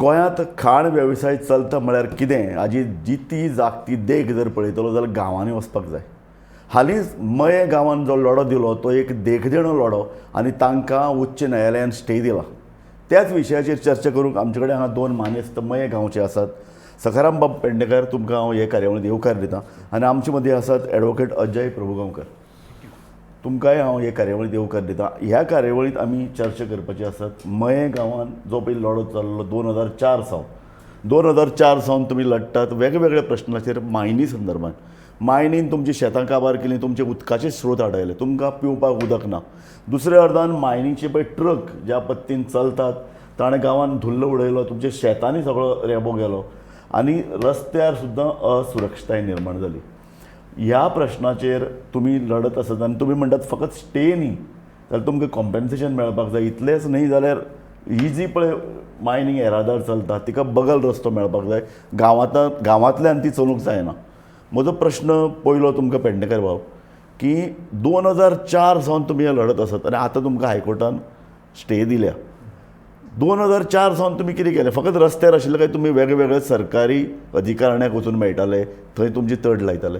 गोंयांत खाण वेवसाय चलता म्हळ्यार कितें हाजी जिती जागती देख जर पळयतलो जाल्यार गांवांनी वचपाक जाय. हालींच मयें गांवान जो लढो दिलो तो एक देखदिणो लढो आनी तांकां उच्च न्यायालयान स्टे दिला. त्याच विशयाचेर चर्चा करूंक आमचे कडेन हांगा दोन मानेस्त मयें गांवचे आसात. सखाराम बाब पेडणेकर, तुमकां हांव हे कार्यावळींत येवकार दितां आनी आमचे मदीं आसात एडवोकेट अजय प्रभुगांवकर, तुमकांय हांव हे कार्यावळींत येवकार दितां. ह्या कार्यावळींत आमी चर्चा करपाची आसात मयें गांवांत जो पळय लढो चल्लो 2004 सावन, 2004 सावन तुमी लडटात वेगवेगळ्या प्रश्नाचेर मायनी संदर्भात. मायनीन तुमची शेतां काबार केली, तुमचे उदकाचे स्रोत आडायले, तुमकां पिवपाक उदक ना. दुसऱ्या अर्दान मायनीचे पळय ट्रक ज्या पद्दतीन चलतात ताणें गांवांत धुल्ल उडयलो, तुमच्या शेतांनी सगळो रेबो गेलो आनी रस्त्यार सुद्दां असुरक्षताय निर्माण जाली. ह्या प्रश्नाचेर तुमी लढत आसत आनी तुमी म्हणटात फकत स्टे न्ही जाल्यार तुमकां कॉम्पेन्सेशन मेळपाक जाय. इतलेंच न्ही जाल्यार ही जी पळय मायनींग येरादार चलता तिका बगल रस्तो मेळपाक जाय, गांवांतल्यान ती चलूंक जायना. म्हजो प्रश्न पयलो तुमकां पेडणेकर बाब की 2004 सावन तुमी हे लढत आसात आनी आतां तुमकां हायकोर्टान स्टे दिल्या. 2004 सावन तुमी कितें केलें? फकत रस्त्यार आशिल्ले काय तुमी वेगवेगळे सरकारी अधिकारण्याक वचून मेळटाले, थंय तुमची तड लायताले?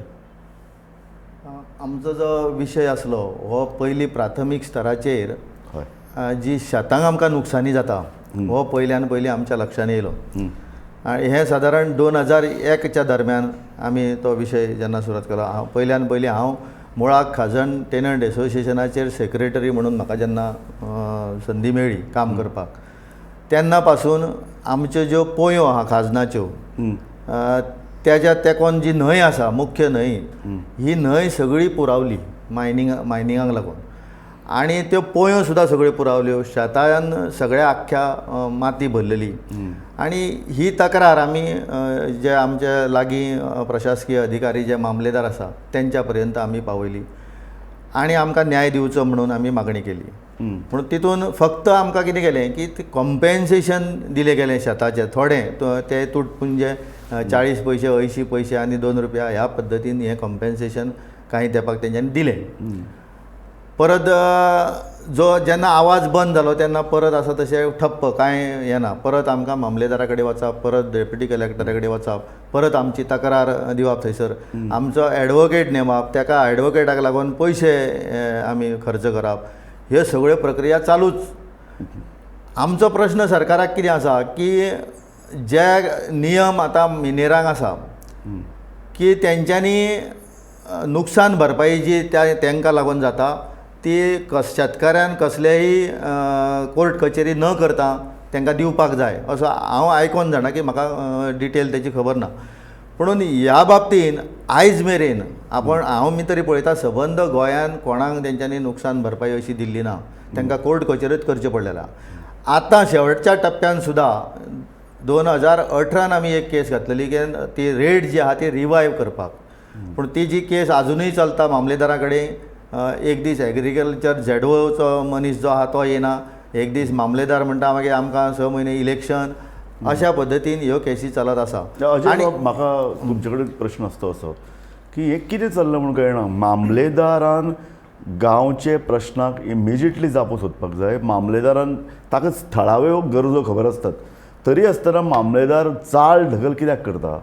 आमचो जो विशय आसलो हो पयलीं प्राथमीक स्तराचेर जी शेतांक आमकां नुकसानी जाता हो पयल्यान पयलीं आमच्या लक्षांत येयलो. आनी हें सादारण 2001च्या दरम्यान आमी तो विशय जेन्ना सुरवात केलो. हांव पयल्यान पयलीं हांव मुळाक खाजन टेनंट एसोसिएशनाचेर सेक्रेटरी म्हणून म्हाका जेन्ना संदी मेळ्ळी काम करपाक तेन्ना पासून आमच्यो ज्यो पोंयो आहा खाजनाच्यो त्याच्या तेंकोन जी न्हंय आसा मुख्य न्हंय ही न्हंय सगळी पुरावली मायनिंगाक लागून आनी त्यो पोंयो सुद्दां सगळ्यो पुरावल्यो, शेतान सगळ्या आख्ख्या माती भरलेली. आनी ही तक्रार आमी जे आमचे लागीं प्रशासकीय अधिकारी जे मामलेदार आसा तेंच्या पर्यंत आमी पावयली आनी आमकां न्याय दिवचो म्हणून आमी मागणी केली. पूण तितून फक्त आमकां कितें केलें की कॉम्पेन्सेशन दिलें गेलें शेताचें थोडें, ते तुटपुंजे 40 पयशे 80 पयशे आनी 2 रुपया ह्या पद्दतीन हें कॉम्पेन्सेशन कांय तेंपाक तेंच्यांनी दिलें. परत जो जेन्ना आवाज बंद जालो तेन्ना परत आसा तशें ठप्प कांय येना, परत आमकां मामलेदारा कडेन वचप, परत डेप्युटी कलेक्टरा कडेन वचप, परत आमची तक्रार दिवप थंयसर, आमचो एडवोकेट नेमप, ताका एडवोकेटाक लागून पयशे आमी खर्च करप, ह्यो सगळ्यो प्रक्रिया चालूच. आमचो प्रश्न सरकाराक कितें आसा की जे नियम आतां मिनेरांक आसा की तेंच्यांनी नुकसान भरपाई जी त्या तेंकां लागून जाता ती शेतकाऱ्यान कसलेय कोर्ट कचेरी न करता तांकां दिवपाक जाय असो हांव आयकोन जाणा की म्हाका डिटेल तेची खबर ना. पुणून ह्या बाबतीन आयज मेरेन आपण हांव मी तरी पळयता सबंद गोंयान कोणाक तेंच्यांनी नुकसान भरपाई अशी दिल्ली ना, तांकां कोर्ट कचेरीच करचें पडलेलें. आतां शेवटच्या टप्प्यान सुद्दां 2018 आमी एक केस घातलेली की ती रेट जी आहा ती रिवायव करपाक, पूण ती जी केस आजुनूय चलता मामलेदारा कडेन. एक दीस एग्रीकल्चर झेडओचो मनीस जो आहा तो येना, एक दीस मामलेदार म्हणटा मागीर आमकां 6 म्हयने इलेक्शन, अशा पद्दतीन ह्यो केसी चलत आसा. अजय, म्हाका तुमचे कडेन प्रश्न आसता असो की हें कितें चल्लां म्हूण कळना. मामलेदारान गांवचे प्रश्नाक इमिजिएटली जापो सोदपाक जाय, मामलेदारान ताका थळाव्यो गरजो खबर आसतात, तरी आसतना मामलेदार चाल ढकल कित्याक करता?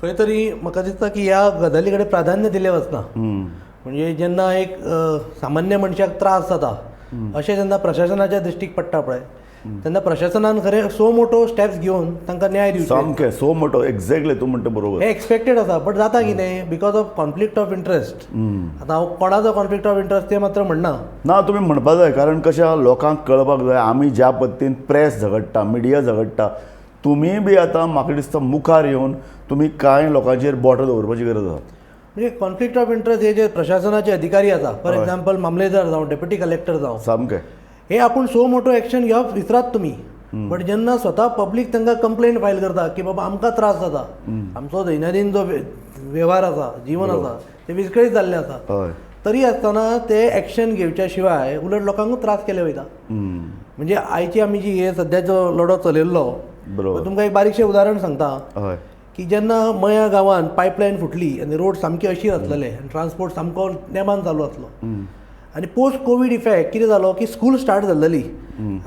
खंय तरी म्हाका दिसता की ह्या गजाली कडेन प्राधान्य दिलें वचना. म्हणजे जेन्ना एक सामान्य मनशाक त्रास जाता अशें जेन्ना प्रशासनाच्या दृश्टीक पडटा पळय तेन्ना प्रशासनान खरें सो मोटो स्टेप्स घेवन तांकां न्याय दिवचो. सामकें सो मोटो, एक्झॅक्टली तूं म्हणटा बरोबर. हें एक्सपेक्टेड आसा, बट जाता कितें because of conflict of interest. आतां हांव कोणाचो कॉन्फ्लिक्ट ऑफ इंट्रस्ट तें मात्र म्हणना. ना, तुमी म्हणपा जाय, कारण कशें लोकांक कळपाक जाय आमी ज्या पद्दतीन प्रेस झगडटा, मिडिया झगडटा, तुमी बी आतां म्हाका दिसता मुखार येवन तुमी कांय लोकांचेर बोटां दवरपाची गरज आसा. म्हणजे कॉन्फ्लिक्ट ऑफ इंट्रस्ट हे जे प्रशासनाचे अधिकारी आसा, फॉर एग्जाम्पल मामलेदार जावं, डेप्युटी कलेक्टर जावं, सामकें हे आपूण सो मोटो एक्शन घेवप विसरात तुमी. बट जेन्ना स्वता पब्लीक तांकां कंप्लेन फायल करता की बाबा आमकां त्रास जाता, आमचो दैनंदीन जो वेव्हार आसा, जीवन आसा ते विस्कळीत जाल्लें आसा, तरी आसतना ते एक्शन घेवच्या शिवाय उलट लोकांक त्रास केले वयता. म्हणजे आयची आमी जी हे सद्या जो लढो चलयल्लो, तुमकां एक बारीकशें उदाहरण सांगता की जेन्ना मया गांवांत पायपलायन फुटली आनी रोड सामकी अशीर आसलेले आनी ट्रान्सपोर्ट सामको नेमान चालू आसलो, आनी पोस्ट कोवीड इफेक्ट कितें जालो की स्कूल स्टार्ट जाल्लेली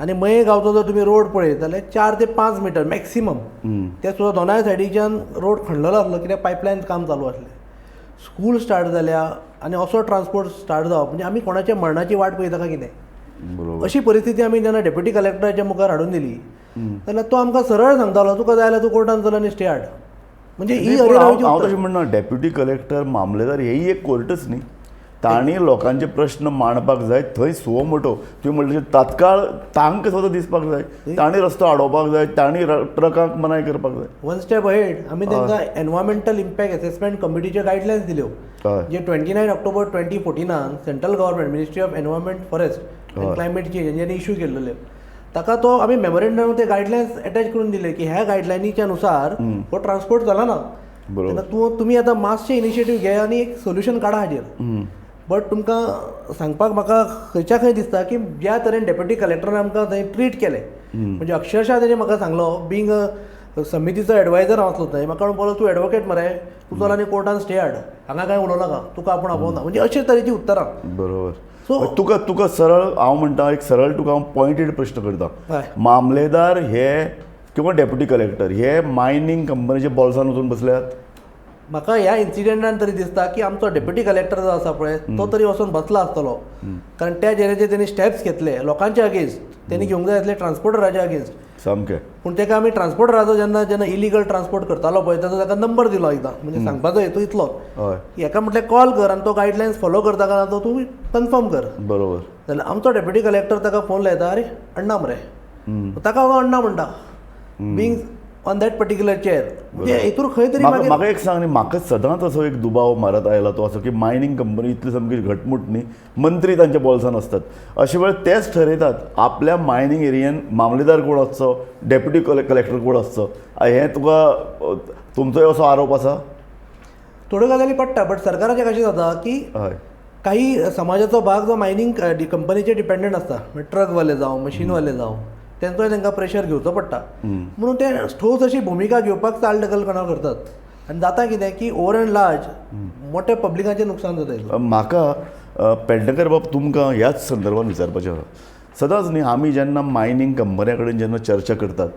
आनी मये गांवचो जर तुमी रोड पळयत जाल्यार 4 ते 5 मिटर मॅक्सिमम, ते सुद्दां दोनाय सायडीच्यान रोड खणलेलो आसलो कित्याक पायपलायन काम चालू आसलें. स्कूल स्टार्ट जाल्या आनी असो ट्रान्सपोर्ट स्टार्ट जावप म्हणजे आमी कोणाच्या मरणाची वाट पळयता काय कितें, बरोबर. अशी परिस्थिती आमी जेन्ना डेप्युटी कलेक्टराच्या मुखार हाडून दिली जाल्यार तो आमकां सरळ सांगतालो तुका जाय जाल्यार तूं कोर्टान चल आनी स्टे हाड. म्हणजे ही हांव तशें म्हणना, डेप्युटी कलेक्टर मामलेदार हेय एक कोर्टच न्ही, तांणी लोकांचे प्रश्न मांडपाक जाय. थंय सुओ मोटो तुवें म्हणलें तात्काळ तांकां सुद्दां दिसपाक जाय, तांणी रस्तो आडोवपाक जाय, तांणी ट्रकांक मनाय करपाक जाय. वन स्टेप अहेड आमी तांकां एनवायरमेंटल इम्पॅक्ट एसेसमेंट कमिटीच्यो गायडलायन्स दिल्यो, जे 29 October 2014 central government ministry of environment forest and climate change हेंच्यांनी इशू केल्ले. ताका तो आमी मेमोरेंडम ते गायडलायन्स एटॅच करून दिले की ह्या गायडलायनीच्या नुसार हो ट्रान्सपोर्ट चलना, तेन्ना तुमी आतां मातशें इनिशिएटीव घे आनी एक सोल्युशन काडा हाजेर. बट तुमकां सांगपाक म्हाका खंयच्या खंय दिसता की ज्या तरेन डेप्युटी कलेक्टरान आमकां थंय ट्रीट केलें, म्हणजे अक्षरशः तेणें म्हाका सांगलो बींग समितीचो एडवायजर हांव आसलो थंय, म्हाका म्हणपाक तूं एडवोकेट मरे, तूं चल आनी कोर्टान स्टे हाड, हांगा कांय उलोवं नाका, तुका आपूण आपोवना, म्हणजे अशे तरेची उत्तरां. बरोबर. सो तुका तुका सरळ हांव म्हणटा एक सरळ तुका हांव पॉयंटेड प्रश्न करता, मामलेदार हे किंवा डेप्युटी कलेक्टर हे मायनींग कंपनीच्या बोल्सान वचून बसल्यात? म्हाका ह्या इन्सिडंटान तरी दिसता की आमचो डेप्युटी कलेक्टर जो आसा पळय तो तरी वचून बसला आसतलो, कारण त्या जेन्ना तेणी स्टेप्स घेतले लोकांच्या अगेन्स्ट, तेणी घेवंक जाय आसले ट्रान्सपोर्टराच्या अगेन्स्ट सामकें. पूण ताका आमी ट्रान्सपोर्टराचो जेन्ना जेन्ना इलिगल ट्रान्सपोर्ट करतालो पळय ताचो ताका नंबर दिलो एकदां, म्हणजे सांगपाचो हेतू इतलो हेका म्हटलें कॉल कर आनी तो गायडलायन्स फॉलो करता काय ना तो तूं कन्फर्म कर. बरोबर. जाल्यार आमचो डेप्युटी कलेक्टर ताका फोन लायता, अरे अण्णा मरे, ताका हांव अण्णा म्हणटा, being on that particular chair. म्हणजे हेतूर खंय तरी म्हाका एक सांग न्ही, म्हाका सदांच असो एक दुबाव मारत आयला तो असो की मायनींग कंपनी इतली सामकी घटमूट न्ही, मंत्री तांच्या बोल्सान आसतात, अशे वेळ तेच ठरयतात आपल्या मायनींग एरियन मामलेदार कोण आसचो, डेप्युटी कलेक्टर कोण आसचो. हें तुका तुमचोय असो आरोप आसा? थोड्यो गजाली पडटा, बट सरकाराचें कशें जाता की काही समाजाचो भाग जो मायनींग कंपनीचेर डिपेंडंट आसता, म्हणजे ट्रकवाले जावं मशीनवाले जावं, तेंचोय तांकां प्रेशर घेवचो पडटा, म्हणून ते ठोस अशी भुमिका घेवपाक चाल ढकल करतात आनी जाता कितें की ओवर अँड लार्ज मोठ्या पब्लिकाचें नुकसान जाता. म्हाका पेडणेकर बाब तुमकां ह्याच संदर्भात विचारपाचें आसा, सदांच न्ही आमी जेन्ना मायनींग कंपन्या कडेन जेन्ना चर्चा करतात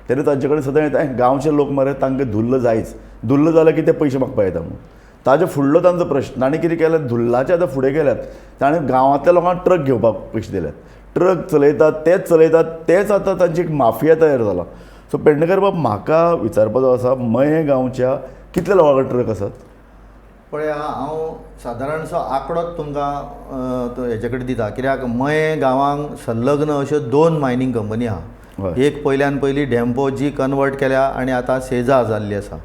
तेन्ना तांचे कडेन सदां येता गांवचे लोक मरे तांकां धुल्ल जायच, धुल्ल जालें की ते पयशे मागपाक येता म्हणून. ताजे फुडलो तांचो प्रश्न ताणें कितें केलें, धुल्लाचे आतां फुडें गेल्यात, ताणें गांवांतल्या लोकांक ट्रक घेवपाक पयशे दिल्यात, ट्रक चलयतात तेच चलयतात, तेच आतां तांची एक माफिया तयार जाला. सो पेडणेकर बाब म्हाका विचारपाचो आसा, मये गांवच्या कितल्या लोकां कडेन ट्रक आसात? पळय हांव सादारणसो आंकडोच तुमकां हेजे कडेन दिता, कित्याक मये गांवांक संलग्न अश्यो 2 मायनींग कंपनी आहा. एक पयल्यान पयली डेम्पो जी कन्वर्ट केल्या आनी आतां सेजा जाल्ली आसा,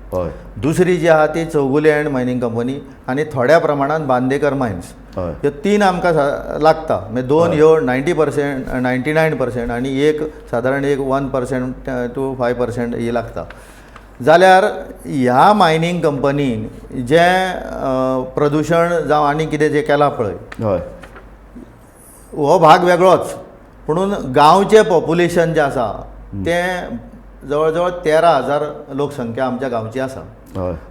दुसरी जी आहा ती चौगुले अँड मायनींग कंपनी आनी थोड्या प्रमाणान बांदेकर मायन्स, ह्यो 3 आमकां लागता. म्हणजे 2 ह्यो 90% 99% आनी एक सादारण एक 1% टू 5% ही लागता. जाल्यार ह्या मायनींग कंपनीन जें प्रदुशण जावं आनी कितें जें केलां पळय हो भाग वेगळोच, पुणून गांवचें पॉप्युलेशन जें आसा तें जवळ जवळ 13,000 लोकसंख्या आमच्या गांवची आसा.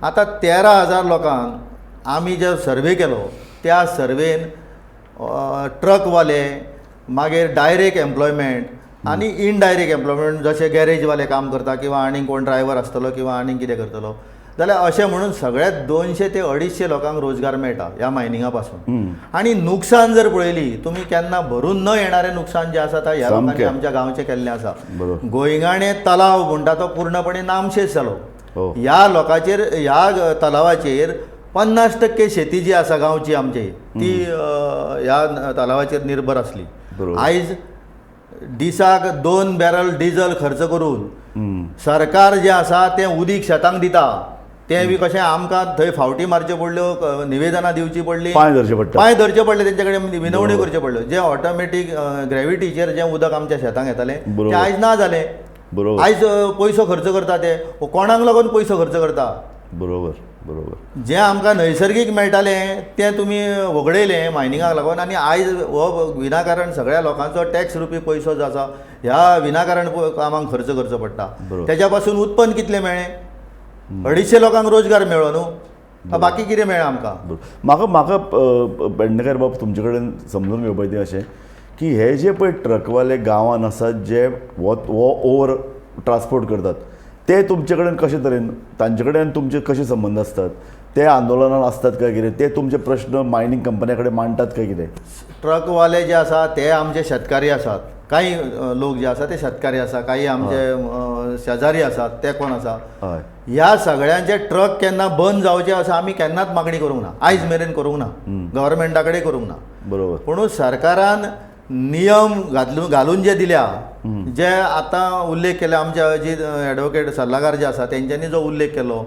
आतां 13,000 लोकांक आमी जो सर्वे केलो त्या सर्वेन ट्रकवाले, मागीर डायरेक्ट एम्प्लॉयमेंट आनी इनडायरेक्ट एम्प्लॉयमेंट, जशे गॅरेजवाले काम करता किंवा आनी कोण ड्रायव्हर आसतलो किंवा आनी कितें करतलो, जाल्यार अशें म्हणून सगळ्यात 200 ते 250 लोकांक रोजगार मेळटा ह्या मायनिंगा पासून. आनी नुकसान जर पळयली तुमी केन्ना भरून न येणारें नुकसान जें आसा तें ह्या लोकांनी आमच्या गांवचें केल्लें आसा. गोंयगाणे तलाव म्हणटा तो पूर्णपणे नामशेष जालो. ह्या लोकांचेर, ह्या तलावाचेर 50% शेती जी आसा गांवची आमची ती ह्या तलावाचेर निर्भर आसली. आयज दिसाक 2 बॅरल डिजल खर्च करून सरकार जें आसा तें उदीक शेतांक दिता, तें बी कशें आमकां थंय फावटी मारच्यो पडल्यो, निवेदनां दिवचीं पडलीं, पांय धरचे पडटा, पांय धरचे पडले, तेंचे कडेन विनवण्यो करच्यो पडल्यो. जें ऑटोमॅटीक ग्रेविटीचेर जें उदक आमच्या शेतांक येतालें तें आयज ना जालें. आयज पयसो खर्च करता ते कोणाक लागून पयसो खर्च करता? बरोबर बरोबर. जें आमकां नैसर्गीक मेळटालें तें तुमी वगडयलें मायनिंगाक लागून, आनी आयज हो विनाकारण सगळ्या लोकांचो टॅक्स रुपी पयसो जो आसा ह्या विनाकारण कामांक खर्च करचो पडटा. तेज्या पासून उत्पन्न कितलें मेळ्ळें? 250 लोकांक रोजगार मेळ्ळो न्हू. बाकी कितें मेळ्ळें आमकां? म्हाका म्हाका पेडणेकर बाब तुमचे कडेन समजून घेवपाचें अशें की हे जे पळय ट्रकवाले गांवान आसात जे हो ओवर ट्रान्सपोर्ट करतात ते तुमचे कडेन कशे तरेन, तांचे कडेन तुमचे कशे संबंद आसतात? ते आंदोलनान आसतात काय कितें? ते तुमचे प्रश्न मायनींग कंपन्या कडेन मांडटात काय कितें? ट्रकवाले जे आसा ते आमचे शेतकारी आसात, काही लोक जे आसा ते शेतकारी आसा, काही आमचे शेजारी आसात ते कोण आसा. ह्या सगळ्यांचे ट्रक केन्ना बंद जावचे असं आमी केन्नाच मागणी करूंक ना, आयज मेरेन करूंक ना, गव्हर्मेंटा कडेन करूंक ना. बरोबर. पूण सरकारान नियम घालून जे दिल्या, जे आतां उल्लेख केले आमच्या जी एडवोकेट सल्लागार जे आसा तेंच्यांनी जो उल्लेख केलो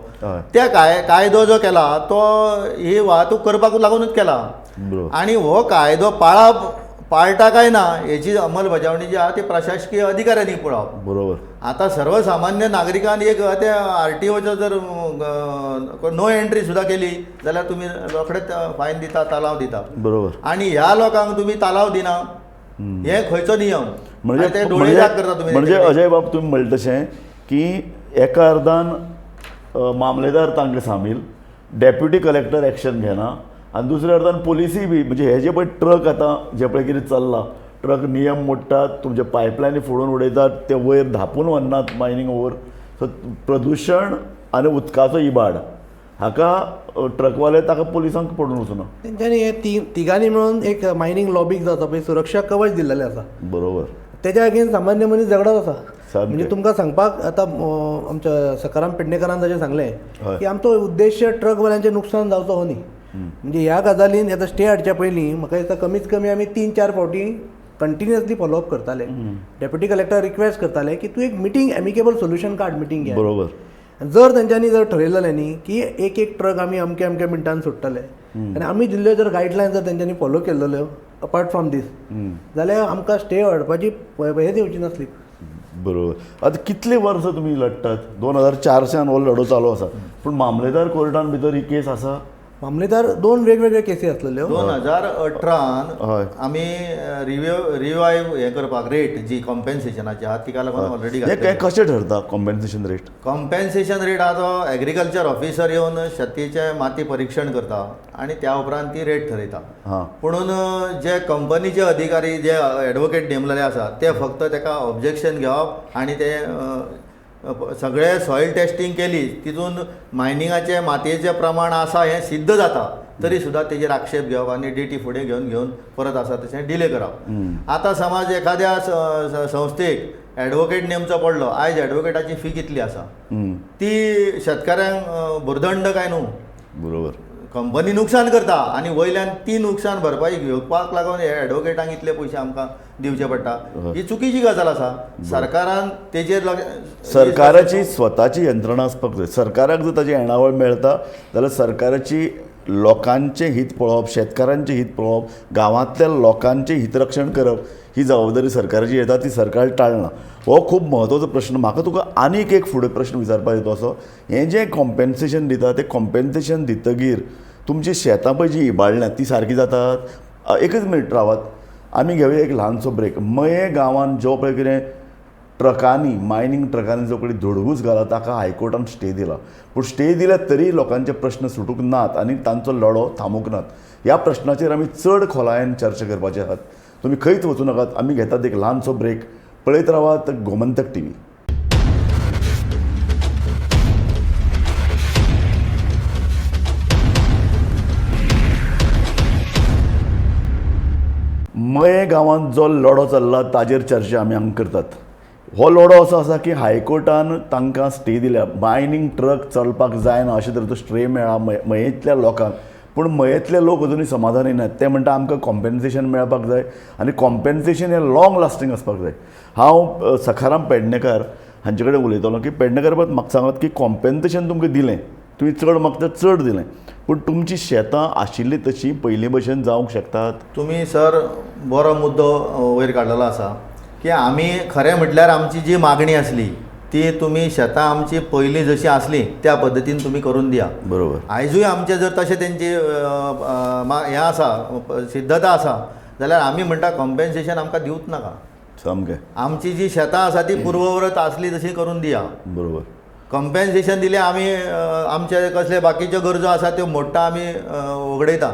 त्या कायदो जो केला तो ही वाहतूक करपाक लागूनच केला. आनी हो कायदो पाळटा काय ना हेची अंमलबजावणी जी आहा ती प्रशासकीय अधिकाऱ्यांनी पळोवप. बरोबर. आतां सर्वसामान्य नागरिकान एक ते आरटीओचो जर नो एंट्री सुद्दां केली जाल्यार तुमी रोखडेच फायन दिता, तालाव दिता. बरोबर. आनी ह्या लोकांक तुमी तालाव दिना, हे खंयचो नियम? म्हणजे डोळे करता तुमी. म्हणजे अजय बाब तुमी म्हणले तशें की एका अर्दान मामलेदार तांकां सामील, डेप्युटी कलेक्टर एक्शन घेना आनी दुसऱ्या अर्दान पोलिसूय बी. म्हणजे हे जे पळय ट्रक आतां जे पळय कितें चल्लां, ट्रक नियम मोडटात, तुमचे पायपलायनी फोडून उडयतात, ते वयर धांपून व्हरनात मायनींग ओवर. सो प्रदुशण आनी उदकाचो इबाड हाका ट्रकवाले ताका पोलिसांक पडून वचूना. तेंच्यांनी हे तिगांनी मेळून एक मायनींग लॉबीक जाता पळय सुरक्षा कवच दिल्लेलें आसा. बरोबर. तेज्या अगेन सामान्य मनीस झगडत आसा. म्हणजे तुमकां सांगपाक आतां आमच्या सकाराम पेडणेकरान जशें सांगलें की आमचो उद्देश ट्रकवाल्यांचें नुकसान जावचो हो न्ही. म्हणजे ह्या गजालीन आतां स्टे हाडच्या पयलीं म्हाका दिसता कमीत कमी आमी 3-4 फावटी कंटिन्युअसली फॉलोअप करताले. डेप्युटी कलेक्टर रिक्वेस्ट करताले की तूं एक मिटींग एमिकेबल सोल्युशन काड, मिटींग घे. बरोबर. जर तेंच्यांनी जर ठरयलें न्ही की एक एक ट्रक आमी अमके अमके मिनटान सोडटले आनी आमी दिल्ल्यो जर गायडलायन जर तेंच्यांनी फॉलो केल्ल्यो अपार्ट फ्रॉम दीस जाल्यार आमकां स्टे हाडपाची हेच येवची नासली. बरोबर. आतां कितलीं वर्सां तुमी लडटात? 2004 हो लढो चालू आसा, पूण मामलेदार कोर्टान भितर ही केस आसा. मामलेदार दोन वेगवेगळे केसी आसलेल्यो. 2018 आमी रिवायव हें करपाक रेट जी कॉम्पेन्सेशनाची आहा तिका लागून ऑलरेडी हें कशें ठरता कॉम्पेन्सेशन रेट? कॉम्पेन्सेशन रेट आहा तो एग्रीकल्चर ऑफिसर येवन शेतीचें माती परिक्षण करता आनी त्या उपरांत ती रेट ठरयता. पुणून जे कंपनीचे अधिकारी जे एडवोकेट नेमलेले आसा ते फक्त तेका ऑब्जेक्शन घेवप आनी ते सगळे सॉयल टेस्टिंग केली तितून मायनिंगाचें मातयेचें प्रमाण आसा हें सिद्ध जाता तरी सुद्दां तेजेर आक्षेप घेवप आनी डेटी फुडें घेवन घेवन परत आसा तशें डिले करप. आतां समज एखाद्या संस्थेक एडवोकेट नेमचो पडलो, आयज एडवोकेटाची फी कितली आसा ती शेतकाऱ्यांक भुरदंड काय न्हू. बरोबर. कंपनी नुकसान करता आनी वयल्यान ती नुकसान भरपाई घेवपाक लागून हे एडवोकेटांक इतले पयशे आमकां दिवचे पडटा. ही चुकीची गजाल आसा. सरकारान तेजेर सरकाराची स्वताची यंत्रणा आसपाक जाय. सरकाराक जर ताची येणावळ मेळटा जाल्यार सरकाराची लोकांचें हित पळोवप, शेतकारांचें हित पळोवप, गांवांतल्या लोकांचें हितरक्षण करप ही जबाबदारी सरकाराची येता, ती सरकार टाळना. हो खूब म्हत्वाचो प्रश्न. म्हाका तुका आनीक एक फुडें प्रश्न विचारपाक येता असो, हें जें कॉम्पेन्सेशन दिता तें कॉम्पेन्सेशन दितगीर तुमची शेतां पळय जी इबाडल्यात ती सारकी जातात? एकच मिनट रावात, आमी घेवया एक ल्हानसो ब्रेक. मये गांवांत जो पळय कितें ट्रकांनी, मायनींग ट्रकांनी जो कडेन धडगूस घाला ताका हायकोर्टान स्टे दिला, पूण स्टे दिल्या तरी लोकांचे प्रश्न सुटूंक नात आनी तांचो लढो थांबूंक नात. ह्या प्रश्नाचेर आमी चड खोलायेन चर्चा करपाचे आहात. तुमी खंयच वचूं नाकात, आमी घेतात एक ल्हानसो ब्रेक. पळयत रावात गोमंतक टीव्ही. मये गांवांत जो लढो चल्ला ताजेर चर्चा आमी हांगा करतात. हो लढो असो आसा की हायकोर्टान तांकां स्टे दिल्या, मायनींग ट्रक चलपाक जायना अशें तरेचो स्टे मेळ्ळा मयेंतल्या लोकांक. पूण मयेंतले लोक अजुनूय समाधानी नात. ते म्हणटा आमकां कॉम्पेन्सेशन मेळपाक जाय आनी कॉम्पेन्सेशन हें लॉंग लास्टींग आसपाक जाय. हांव सखाराम पेडणेकर हांचे कडेन उलयतलो की पेडणेकर बाब म्हाका सांगात की कॉम्पेन्सेशन तुमकां दिलें, तुमी चड मागता चड दिलें, पूण तुमची शेतां आशिल्ली तशी पयलीं भशेन जावंक शकतात? तुमी सर बरो मुद्दो वयर काडलेलो आसा की आमी खरें म्हटल्यार आमची जी मागणी आसली ती तुमी शेतां आमची पयलीं जशी आसली त्या पद्दतीन तुमी करून दिया. बरोबर. आयजूय आमचें जर तशें तेंची हें आसा, सिद्धता आसा जाल्यार आमी म्हणटा कॉम्पेन्सेशन आमकां दिवच नाका. सामकें. आमची जी शेतां आसा ती पुर्ववरत आसली तशी करून दिया. बरोबर. कंपेन्सेशन दिलें आमी आमचे कसले बाकीच्यो गरजो आसा त्यो मोडटा आमी वगडयता.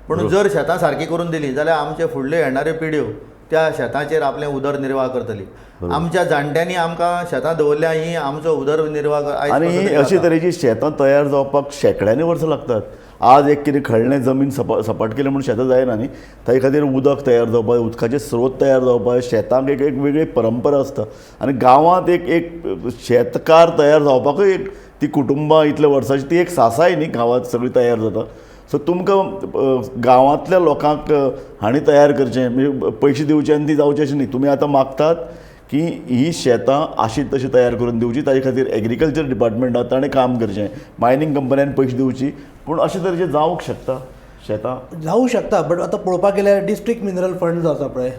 पूण जर शेतां सारकी करून दिली जाल्यार आमचे फुडल्यो येणाऱ्यो पिढ्यो त्या शेताचेर आपलें उदरनिर्वाह करतली. आमच्या जाणट्यांनी आमकां शेतां दवरल्या ही आमचो उदरनिर्वाह. आनी अशे तरेची शेतां तयार जावपाक शेंकड्यांनी वर्सां लागतात. आज एक कितें खळणें जमीन सपाट केलें म्हूण शेतां जायना न्ही, ताजे खातीर उदक तयार जावपाक, उदकाचे स्रोत तयार जावपाक, शेतांक एक एक वेगळी परंपरा आसता. आनी गांवांत एक एक शेतकार तयार जावपाकूय एक ती कुटुंबां इतल्या वर्सांची ती एक सासाय न्ही गांवांत सगळी तयार जाता. सो तुमकां गांवांतल्या लोकांक हांणी तयार करचें, म्हणजे पयशे दिवचे आनी ती जावचें अशें न्ही. तुमी आतां मागतात की ही शेतां अशी तशी तयार करून दिवची, ताजे खातीर एग्रीकल्चर डिपार्टमेंटान ताणें काम करचें, मायनींग कंपन्यान पयशे दिवची. पूण अशे तरेचें जावंक शकता शेतां जावं शकता. बट आतां पळोवपाक गेल्यार डिस्ट्रिक्ट मिनरल फंड जो आसा पळय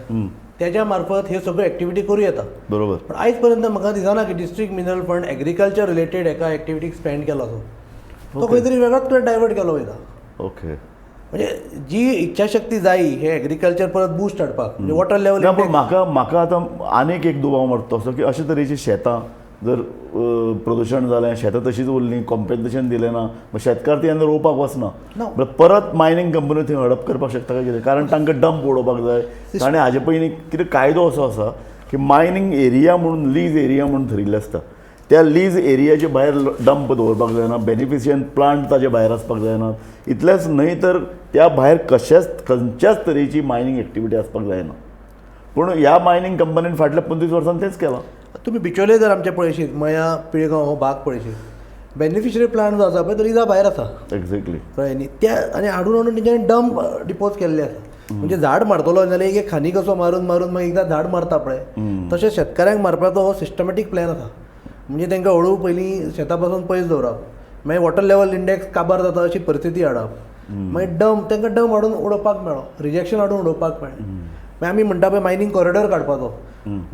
त्याच्या मार्फत हे सगळ्यो एक्टिविटी करूं येता. बरोबर. पण आयज पर्यंत म्हाका दिसना की district mineral fund agriculture related एका एक्टिविटीक स्पेंड केलो असो, तो खंय तरी वेगळोच कडेन डायवर्ट केलो वयता. ओके. म्हणजे जी इच्छाशक्ती जायी हे एग्रीकल्चर परत बूस्ट हाडपाक, म्हणजे वॉटर लेवल. पूण म्हाका म्हाका आतां आनीक एक दुबाव मारता असो की अशे तरेची शेतां जर प्रदुशण जालें, शेतां तशीच उरलीं, कॉम्पेन्सेशन दिलें ना, शेतकार ती जेन्ना रोवपाक वचना, परत मायनींग कंपनी थंय हडप करपाक शकता काय कितें? कारण तांकां डंप उडोवपाक जाय. आनी हाजे पयलीं कितें कायदो असो आसा की मायनींग एरिया म्हणून लीज एरिया म्हणून थरिल्लें आसता, त्या लीज एरियाचे भायर डंप दवरपाक जायना, बेनिफिशियन प्लांट ताजे भायर आसपाक जायना. इतलेंच न्हय तर त्या भायर कशेंच खंयच्याच तरेची मायनींग एक्टिविटी आसपाक जायना. पूण ह्या मायनींग कंपनीन फाटल्या 25 वर्सांनी तेंच केलां. तुमी बिचोले जर आमचे पळयशीत, मया पिळगांव हो भाग पळयशीत, बेनिफिशरी प्लांट जो आसा पळय तो रिजा भायर आसा. एक्झॅक्टली. कळ्ळें न्ही. त्या आनी हाडून हाडून तेंच्यांनी डंप डिपोज केल्ले आसा. म्हणजे झाड मारतलो जाल्यार एक एक खांदी कसो मारून मारून मागीर एकदां झाड मारता पळय, तशें शेतकाऱ्यांक मारपाचो हो सिस्टमॅटीक प्लॅन आसा. म्हणजे तांकां हळू पयलीं शेता पासून पयस दवरप, मागीर वॉटर लेवल इंडेक्स काबार जाता अशी परिस्थिती हाडप, मागीर डंप तांकां डंप हाडून उडोवपाक मेळ्ळो, रिजेक्शन हाडून उडोवपाक मेळ्ळें. मागीर आमी म्हणटा पळय मायनींग कॉरिडॉर काडपाचो.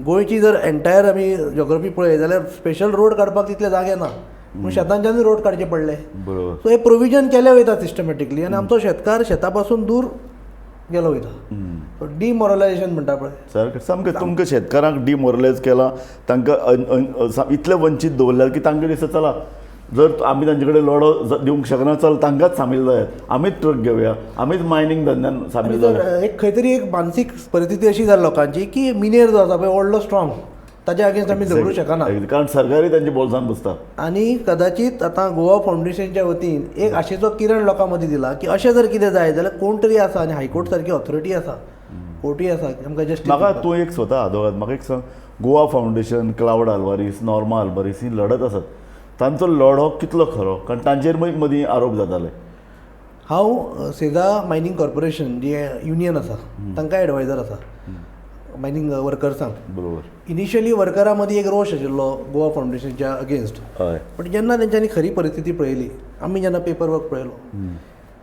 गोंयची जर एंटायर आमी जोग्राफी पळयत जाल्यार स्पेशल रोड काडपाक तितले जागे ना, पूण शेतांच्यानूय रोड काडचे पडले. बरोबर. सो हे प्रोविजन केलें वयता सिस्टमॅटिकली आनी आमचो शेतकार शेता पासून दूर गेलो वयता. डिमोरलायजेशन म्हणटा पळय सारकें. सामकें तुमकां शेतकारांक डिमोरलायज केलां, तांकां इतलें वंचीत दवरल्यार की तांकां दिसता चला जर आमी तांचे कडेन लढो दिवंक शकना, चल तांकांच सामील जायात, आमीच ट्रक घेवया, आमीच मायनींग धंद्यान सामील जावया. एक खंय तरी एक मानसीक परिस्थिती अशी जाली लोकांची की मिनेर जो आसा पळय व्हडलो स्ट्रॉंग, ताच्या अगेन्स्ट आमी झगडूं शकना, कारण सरकारी तांच्या बोल्सान बसता. आनी कदाचित आतां गोवा फावंडेशनच्या वतीन एक आशेचो किरण लोकां मदीं दिला की अशें जर कितें जाय जाल्यार कोण तरी आसा आनी हायकोर्ट सारकी ऑथॉरिटी आसा, कोर्टूय आसा आमकां जस्टीस. म्हाका तूं एक स्वता आदोगाद, म्हाका एक सांग, गोवा फावंडेशन, क्लावड आल्वारीस, नॉर्मा आल्वारीस ही लढत आसात, तांचो लढो कितलो खरो? कारण तांचेर मदीं आरोप जाताले. हांव सेजा मायनींग कॉर्पोरेशन जी युनियन आसा तांकां एडवायजर आसा मायनींग वर्कर्सांक. बरोबर. इनिशियली वर्करां मदीं एक रोश आशिल्लो गोवा फावंडेशनच्या अगेन्स्ट, पण जेन्ना तेंच्यांनी खरी परिस्थिती पळयली, आमी जेन्ना पेपर वर्क पळयलो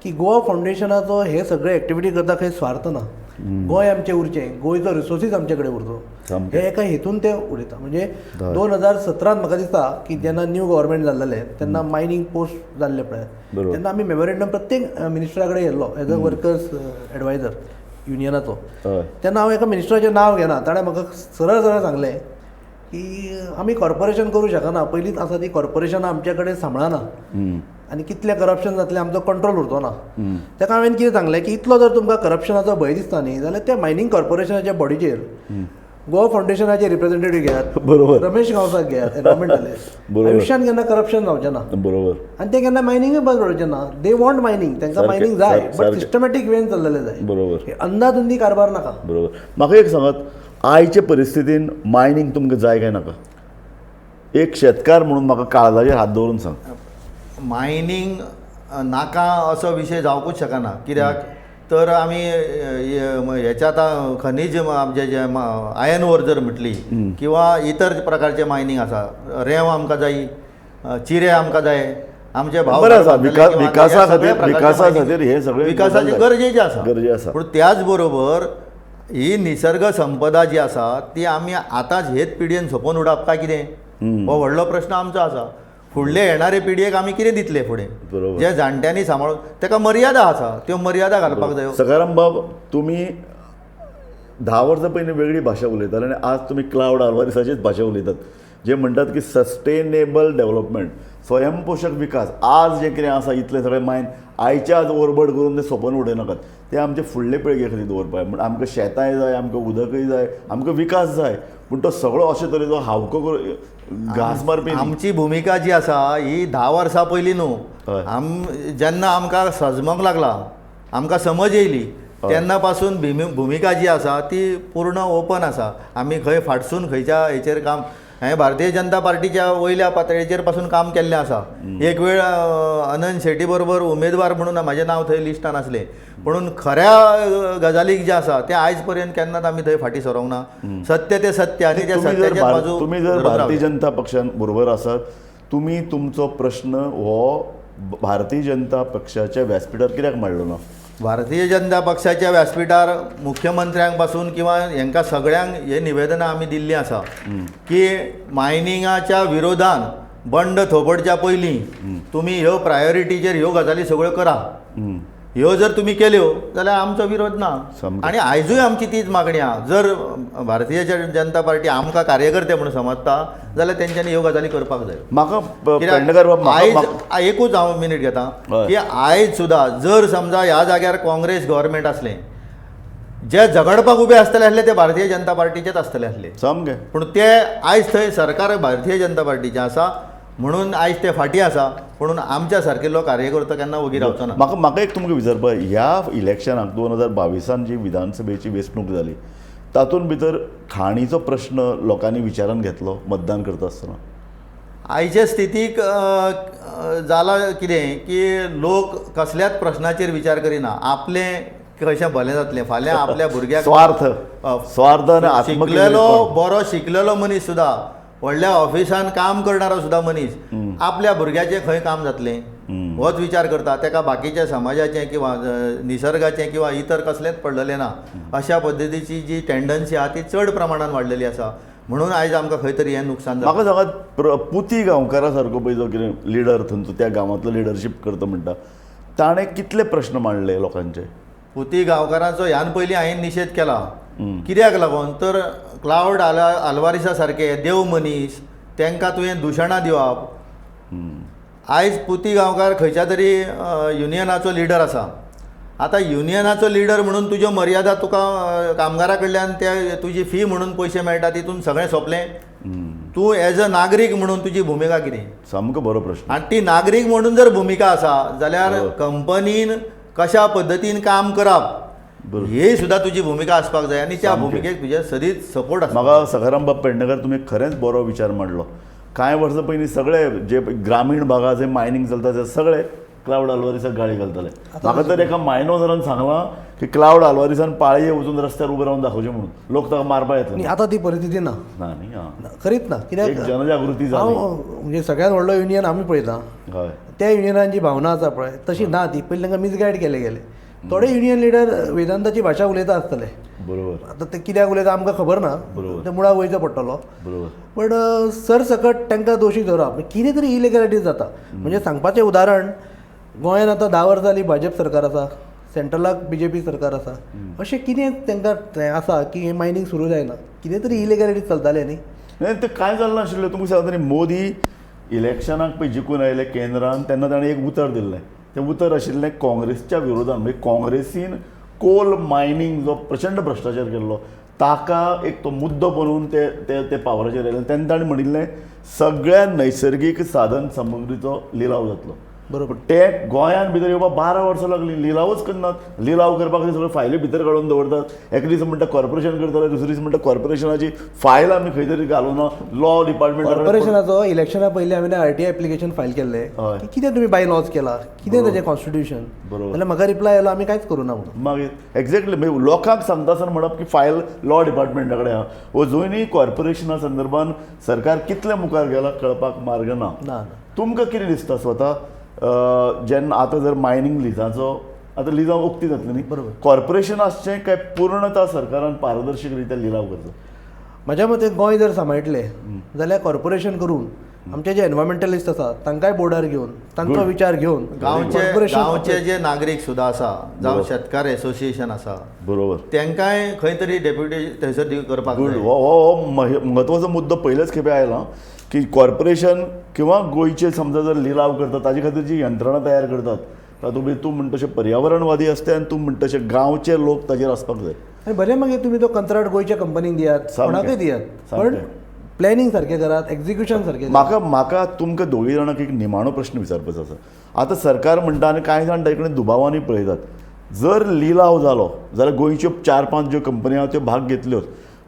की गोवा फावंडेशनाचो हे सगळे एक्टिविटी करता खंय स्वार्थ ना, गोंय आमचें उरचें, गोंयचो रिसोर्सीस आमचे कडेन उरचो, हे एका हेतून ते उलयता. म्हणजे 2017 म्हाका दिसता की जेन्ना न्यू गव्हर्मेंट जाल्लें तेन्ना मायनींग पोस्ट जाल्ले पळय, तेन्ना आमी मेमोरेंडम प्रत्येक मिनिस्टरा कडेन गेल्लो एज अ वर्कर्स एडवायजर युनियनाचो. तेन्ना हांव एका मिनिस्टराचें नांव घेना, ताणें म्हाका सरळ सरळ सांगलें की आमी कॉर्पोरेशन करूं शकना, पयलींच आसा ती कॉर्पोरेशनां आमचे कडेन सांबाळना आनी कितलें करप्शन जातलें आमचो कंट्रोल उरचो ना. ताका हांवें कितें सांगलें की इतलो जर तुमकां करप्शनाचो भंय दिसता न्ही जाल्यार त्या मायनींग कॉर्पोरेशनाच्या बॉडीचेर गोवा फावंडेशनाचे रिप्रेझेंटेटीव घेयात, बरोबर, रमेश गांवसाक घेयात, एनवायरमेंटल, आयुश्यान केन्ना करप्शन जावचें ना. बरोबर. आनी ते केन्ना मायनिंगूय बंद पडचें ना. They want mining, तांकां मायनींग जाय, बट सिस्टमॅटीक वेन चल्लेलें जाय. बरोबर. अंदाधुंदी कारभार नाका. बरोबर. म्हाका एक सांगात, आयचे परिस्थितीन मायनींग तुमकां जाय काय नाका? एक शेतकार म्हणून म्हाका काळजाचेर हात दवरून सांग. मायनींग नाका असो विशय जावंकूच शकना. कित्याक तर आमी हेच्या आतां खनीज आमचे जे आयर्न ओर जर म्हटली किंवा इतर प्रकारचे मायनींग आसा, रेंव आमकां जायी, चिरे आमकां जाय, आमचे भाव विकासा खातीर हे सगळे विकासाचे गरजेचे आसा, गरजे आसा. पूण त्याच बरोबर ही निसर्ग संपदा जी आसा ती आमी आतांच हेच पिढयेन सोंपोवन उडप काय कितें, हो व्हडलो प्रश्न आमचो आसा. फुडले येणारे पिढयेक आमी कितें दितले फुडें? जे जाणट्यांनी सांबाळून ताका मर्यादा आसा, त्यो मर्यादा घालपाक जायो. सकाराम बाब, तुमी 10 वर्सां पयलीं वेगळी भाशा उलयताले आनी आज तुमी क्लावड आल्वारीसाचीच भाशा उलयतात. जे म्हणटात की सस्टेनेबल डेव्हलपमेंट, स्वयंपोशक विकास. आज जें कितें आसा इतलें सगळें मायन आयचे आज ओरबड करून तें सोंपोवन उडयनाकात, तें आमचे फुडले पिळगे खातीर दवरपाक जाय. म्हण आमकां शेतांय जाय, आमकां उदकय जाय, आमकां विकास जाय, पूण तो सगळो अशे तरेचो हावको करून घांस मारपी. आमची भुमिका जी आसा ही 10 वर्सां पयलीं न्हू, जेन्ना आमकां सजमोंक लागला, आमकां समज येयली तेन्ना पासून भुमिका जी आसा ती पूर्ण ओपन आसा. आमी खंय फाटसून खंयच्या हेचेर काम हें भारतीय जनता पार्टीच्या वयल्या पातळेचेर पासून काम केल्लें आसा. एक वेळ अनंत शेटी बरोबर उमेदवार म्हणून म्हाजें नांव थंय लिस्टान आसलें, पूण खऱ्या गजालीक जें आसा तें आयज पर्यंत केन्नाच आमी थंय फाटीं सरोंक ना. सत्य तें सत्य आनी त्या सत्याच्या बाजू. तुमी जर भारतीय जनता पक्षान बरोबर आसात, तुमी तुमचो प्रश्न हो भारतीय जनता पक्षाच्या व्यासपिठार कित्याक मांडलो ना? भारतीय जनता पक्षाच्या व्यासपिठार मुख्यमंत्र्यांक पासून किंवा हेंकां सगळ्यांक हे निवेदनां आमी दिल्लीं आसा की मायनिंगाच्या विरोधान बंड थोपडच्या पयलीं तुमी ह्यो प्रायोरिटीचेर ह्यो गजाली सगळ्यो करा. ह्यो जर तुमी केल्यो जाल्यार आमचो विरोध ना. आनी आयजूय आमची तीच मागणी आहा, जर भारतीय जनता पार्टी आमकां कार्यकर्ते म्हणून समजता जाल्यार तेंच्यांनी ह्यो गजाली करपाक जाय. म्हाका पेडणेकर बाब, आयज एकूच हांव मिनीट घेता की आयज सुद्दां जर समजा ह्या जाग्यार काँग्रेस गव्हर्मेंट आसलें, जे झगडपाक उबे आसतले आसले ते भारतीय जनता पार्टीचेच आसतले आसले सामकें, पूण ते आयज थंय सरकार भारतीय जनता पार्टीचें आसा म्हणून आयज ते फाटीं आसा, म्हणून आमच्या सारकिल्लो कार्यकर्तो केन्ना वगी रावचो ना. म्हाका म्हाका एक तुमकां विचारपाक, ह्या इलेक्शनाक 2022 जी विधानसभेची वेंचणूक जाली तातूंत भितर खाणीचो प्रश्न लोकांनी विचारान घेतलो मतदान करता आसतना? आयचे स्थितीक जाला कितें की लोक कसल्याच प्रश्नाचेर विचार करिना, आपलें कशें भलें जातलें फाल्यां आपल्या भुरग्याक, स्वार्थ स्वार्थ आनी शिकलेलो बरो शिकलेलो मनीस सुद्दां, व्हडल्या ऑफिसान काम करणारो सुद्दां मनीस आपल्या भुरग्याचें खंय काम जातलें होच विचार करता. ताका बाकीच्या समाजाचें किंवा निसर्गाचें किंवा इतर कसलेंच पडलेलें ना. अशा पद्दतीची जी टेंडन्सी आहा ती चड प्रमाणान वाडलेली आसा, म्हणून आयज आमकां खंय तरी हें नुकसान जाता. म्हाका सांगात, पुती गांवकारा सारको पळय जो कितें लिडर थंयचो त्या गांवांतलो लिडरशीप करता म्हणटा, ताणें कितले प्रश्न मांडले लोकांचे? पुती गांवकारांचो ह्यान पयलीं हांवें निशेध केला. कित्याक लागून तर क्लावड आल्वारिसा सारके देव मनीस तांकां तुवें दुशणां दिवप. आयज पुती गांवकार खंयच्या तरी युनियनाचो लिडर आसा. आतां युनियनाचो लिडर म्हणून तुज्यो मर्यादा तुका कामगारा कडल्यान ते तुजी फी म्हणून पयशे मेळटा तितून सगळें सोंपलें. तूं एज अ नागरीक म्हणून तुजी भुमिका कितें? सामको बरो प्रश्न. आनी ती नागरीक म्हणून जर भुमिका आसा जाल्यार कंपनीन कशा पद्दतीन काम करप ही सुद्दां तुजी भुमिका आसपाक जाय आनी त्या भुमिकेक तुजे सदींच सपोर्ट आसा. म्हाका सखाराम बाब पेडणेकर, तुमी खरेंच बरो विचार मांडलो. कांय वर्सां पयलीं सगळे जे ग्रामीण भागात जे मायनींग चलता ते सगळे क्लावड आल्वारिसाक गाळी घालताले. म्हाका तर एका मायनोजरान सांगलां की क्लावड आल्वारिसान पाळये वचून रस्त्यार उबे रावन दाखोवचें म्हणून, लोक ताका मारपाक येतले. आतां ती परिस्थिती ना, ना न्ही, आं खरीच ना. कित्याक जनजागृती जाली. म्हणजे सगळ्यात व्हडलो युनियन आमी पळयता, त्या युनियनान जी भावना आसा पळय तशी ना ती. पयलीं तांकां मिसगायड केले गेले. थोडे युनियन लिडर वेदांताची भाशा उलयता आसतले, बरोबर, आतां ते कित्याक उलयता आमकां खबर ना, ते मुळाक वयचो पडटलो. बरोबर, पण सरसकट तांकां दोशी धरप, कितें तरी इलिगॅलिटीज जाता. म्हणजे सांगपाचें उदाहरण, गोंयांत आतां 10 वर्सां जालीं भाजप सरकार आसा, सेंट्रलाक बीजेपी सरकार आसा, अशें कितें तांकां आसा की हें मायनींग सुरू जायना, कितें तरी इलिगॅलिटीज चलतालें न्ही. नाही तें कांय जालें नाशिल्लें. तुमकां सांगता न्ही, मोदी इलेक्शनाक पळय जिखून आयले केंद्रान तेन्ना ताणें एक उतर दिल्लें, तें उतर आशिल्लें काँग्रेसच्या विरोधान, म्हणजे काँग्रेसीन कोल मायनींग जो प्रचंड भ्रश्टाचार केल्लो ताका एक तो मुद्दो बनोवन ते ते ते पावराचेर आयले. तेन्ना ताणें म्हणिल्लें सगळ्या नैसर्गीक साधन सामुग्रीचो लिलाव जातलो. बरोबर, ते गोंयांत भितर येवपाक 12 वर्सां लागलीं, लिलावच करनात. लिलाव करपाक खातीर सगळ्यो फायली भितर काडून दवरतात. एक दीस म्हणटा कॉर्पोरेशन करतले, दुसरे दीस म्हणटा कॉर्पोरेशनाची फायल आमी खंय तरी घालूना, लॉ डिपार्टमेंट. कॉर्पोरेशनाचो इलेक्शना पयलीं हांवें आरटीआय एप्लिकेशन फायल केल्लें की कितें तुमी बाय लॉज केला, कितें ताजें कॉन्स्टिट्यूशन, जाल्यार म्हाका रिप्लाय आयलो आमी कांयच करूं ना म्हणून. मागीर एक्झॅक्टली म्हणजे लोकांक सांगता आसतना म्हणप की फायल लॉ डिपार्टमेंटा कडेन आहा. अजुनूय कॉर्पोरेशना संदर्भान सरकार कितलें मुखार गेलां कळपाक मार्ग ना. तुमकां कितें दिसता स्वता जेन्ना आतां जर मायनींग लिजाचो आतां लिजां उक्ती जातली न्ही, बरोबर, कॉर्पोरेशन आसचें काय पूर्णता सरकारान पारदर्शक रित्या लिलाव करचो? म्हज्या मते गोंय जर सांबाळटलें जाल्यार कॉर्पोरेशन करून आमचे जे एनवायरमेंटलिस्ट आसा तांकांय बोर्डार घेवन तांचो विचार घेवन गांवचे जे नागरीक सुद्दां आसा, जावं शेतकार एसोसिएशन आसा, बरोबर, तांकांय खंय तरी डेप्युटी थंयसर करपाक. हो म्हत्वाचो मुद्दो पयलेच खेपे आयला. की कॉर्पोरेशन किंवा गोंयचे समजा जर लिलाव करतात ताजे खातीर जी यंत्रणा तयार करतात तातूंत भितर तूं म्हणटा तशें पर्यावरणवादी आसता आनी तूं म्हणटा तशें गांवचे लोक ताजेर आसपाक जाय. आनी बरें मागीर तुमी तो कंत्राट गोंयच्या कंपनीक दियात, कोणाकय दियात, पण प्लॅनिंग सारकें करात, एक्झिक्युशन सारकें. म्हाका म्हाका तुमकां दोगूय जाणांक एक निमाणो प्रश्न विचारपाचो आसा. आतां सरकार म्हणटा आनी कांय जाण ताजे कडेन दुबावांनी पळयतात, जर लिलाव जालो जाल्यार गोंयच्यो 4-5 ज्यो कंपनी आहा त्यो भाग घेतल्योच,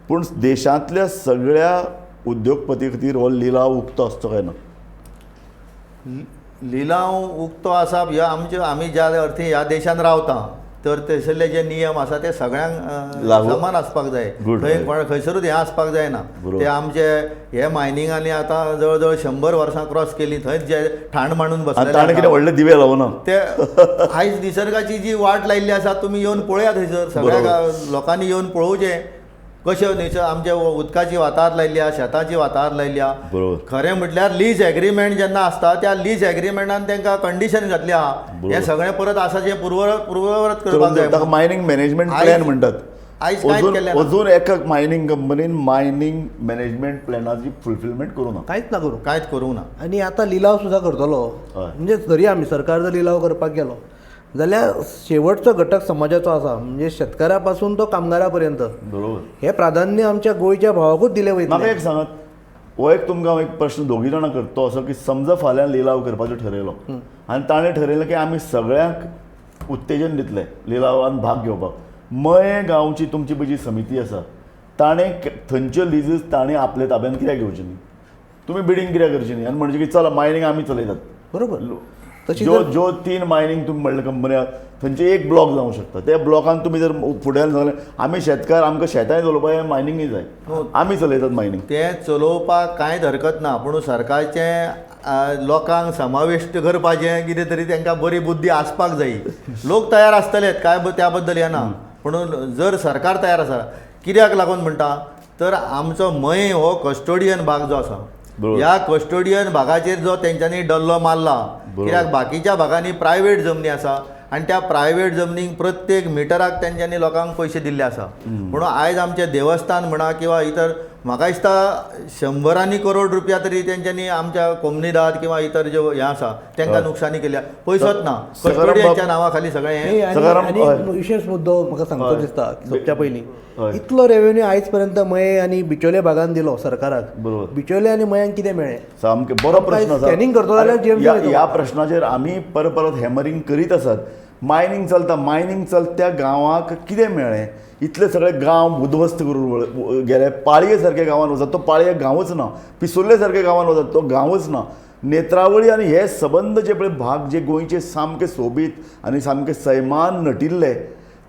पूण देशांतल्या सगळ्या उद्योगपती खातीर हो लिलाव उक्तो आसचो काय ना? लिलाव उक्तो आसा ह्या आमचे आमी ज्या अर्थी ह्या देशान रावता तर थंयसरले जे नियम आसा ते सगळ्यांक समान आसपाक जाय. थंय कोण खंयसरूच हें आसपाक जायना. ते आमचे हे मायनिंगांनी आतां जवळ जवळ 100 वर्सां क्रॉस केली, थंयच जे ठाण मांडून बसले, ताणें कितें व्हडले दिवे लावना ते आयज निसर्गाची जी वाट लायिल्ली आसा तुमी येवन पळयात, थंयसर सगळ्या लोकांनी येवन पळोवचें कशें निसर्ग आमच्या उदकाची वातार लायिल्ली आसा, शेताची वातार लायिल्ली आसा. खरें म्हटल्यार लीज एग्रीमेंट जेन्ना आसता त्या लीज एग्रीमेंटान तांकां कंडिशन घातली आहा, हें सगळें परत आसा जें पूर्ववत करपाक जाय. ताका मायनिंग मॅनेजमेंट प्लॅन म्हणटात. आयज कांयच केलें ना. अजून एका मायनिंग कंपनीन मायनिंग मॅनेजमेंट प्लॅनाची फुलफिलमेंट करूं ना, कांयच ना करूं, कांयच करूंक ना. आनी आतां लिलाव सुद्दां करतलो, म्हणजे जरी आमी सरकार जर लिलाव करपाक गेलो जाल्यार शेवटचो घटक समाजाचो आसा, म्हणजे शेतकारा पासून तो कामगारा पर्यंत. बरोबर, हे प्राधान्य आमच्या गोंयच्या भावाकूच दिलें वयतलें. म्हाका एक सांगात, हो एक तुमकां हांव एक प्रश्न दोगी जाणां करता तो असो की समजा फाल्यां लिलाव करपाचो ठरयलो आनी ताणें ठरयलें की आमी सगळ्यांक उत्तेजन दितले लिलावान भाग घेवपाक, मये गांवची तुमची पळय जी समिती आसा ताणें थंयच्यो लिजीस ताणें आपल्या ताब्यान कित्याक घेवची न्ही, तुमी बिडींग कित्याक करची न्ही, आनी म्हणजे की चला मायनिंग आमी चलयतात. बरोबर, ज्यो ज्यो 3 मायनिंग तुमी म्हणले कंपनी आहात थंयचे एक ब्लॉक जावंक शकता, त्या ब्लॉकान तुमी जर फुड्यान सांगलें आमी शेतकार आमकां शेतांय चलोवपाक मायनिंगय जाय, आमी चलयतात मायनिंग, तें चलोवपाक कांयच हरकत ना, पूण सरकारचें लोकांक समाविश्ट करपाचें कितें तरी तांकां बरी बुद्धी आसपाक जाय. लोक तयार आसतलेच कांय त्या बद्दल येना, पूण जर सरकार तयार आसा कित्याक लागून म्हणटा तर आमचो मये हो कस्टोडियन भाग जो आसा ह्या कस्टोडियन भागाचेर जो तेंच्यांनी डल्लो मारला, कित्याक बाकीच्या भागांनी प्रायवेट जमनी आसा आनी त्या प्रायवेट जमनीक प्रत्येक मिटराक तेंच्यांनी लोकांक पयशे दिल्ले आसा. म्हणून आयज आमचें देवस्थान म्हणा किंवा इतर म्हाका दिसता 100 करोड रुपया तरी तेंच्यांनी आमच्या कोमनिदाद किंवा इतर ज्यो हें आसा तांकां नुकसानी केल्या, पयसोच ना कस्टोडियनच्या नांवा खाली सगळें. आनी विशेश मुद्दो म्हाका सांगचो दिसता, सोपच्या पयलीं इतलो रेवेन्यू आयज पर्यंत मये आनी बिचोले भागान दिलो सरकाराक, बिचोले आनी मयांक कितें मेळ्ळें? सामकें बरो प्रश्न आसा. स्कॅनिंग करतलो जाल्यार ह्या प्रश्नाचेर आमी परत परत हॅमरिंग करीत आसात. मायनिंग चलता, मायनिंग चलता त्या गांवाक कितें मेळ्ळें? इतले सगळे गांव उद्ध्वस्त करून गेले, पाळये सारक्या गांवान वचत तो पाळये गांवच ना, पिसुर्ले सारक्या गांवान वचत तो गांवच ना, नेत्रावळी आनी हे सबंद जे पळय भाग जे गोंयचे सामके सोबीत आनी सामके सैमान नटिल्ले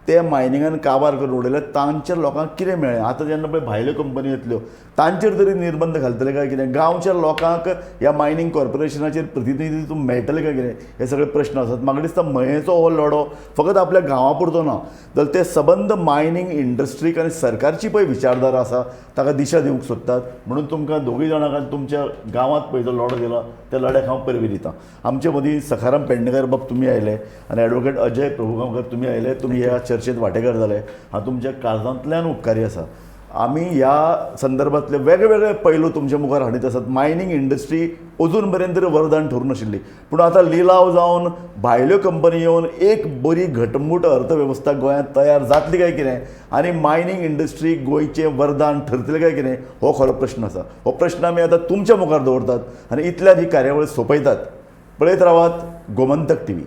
ते मायनिंगान काबार करून उडयले, तांच्या लोकांक कितें मेळ्ळें? आतां जेन्ना पळय भायल्यो कंपनी येतल्यो तांचेर तरी निर्बंध घालतले काय कितें? गांवच्या लोकांक ह्या मायनिंग कॉर्पोरेशनाचेर प्रतिनिधित्व मेळटलें काय कितें? हे सगळे प्रश्न आसात. म्हाका दिसता मयेचो हो लढो फकत आपल्या गांवा पुरतो ना, जाल्यार ते सबंद मायनिंग इंडस्ट्रीक आनी सरकारची पळय विचारधारा आसा ताका दिशा दिवंक सोदतात. म्हणून तुमकां दोगूय जाणांक आनी तुमच्या गांवांत पळय जो लढो दिला त्या लढ्याक हांव परबीं दितां. आमचे मदीं सखाराम पेडणेकर बाब तुमी आयले आनी एडवोकेट अजय प्रभुगांवकर तुमी आयले, तुमी ह्या चर्चेत वांटेकार जाले, हांव तुमच्या काळजांतल्यान उपकारी आसा. आमी ह्या संदर्भातले वेगवेगळे पैलू तुमच्या मुखार हाडीत आसात. मायनिंग इंडस्ट्री अजून पर्यंत तरी वरदान ठरूं नाशिल्ली, पूण आतां लिलाव जावन भायल्यो कंपनी येवन एक बरी घटमूट अर्थवेवस्था गोंयांत तयार जातली काय कितें आनी मायनिंग इंडस्ट्री गोंयचें वरदान ठरतलें काय कितें हो खरो प्रश्न आसा. हो प्रश्न आमी आतां तुमच्या मुखार दवरतात आनी इतल्यान ही कार्यावळ सोंपयतात. पळयत रावात गोमंतक टीव्ही.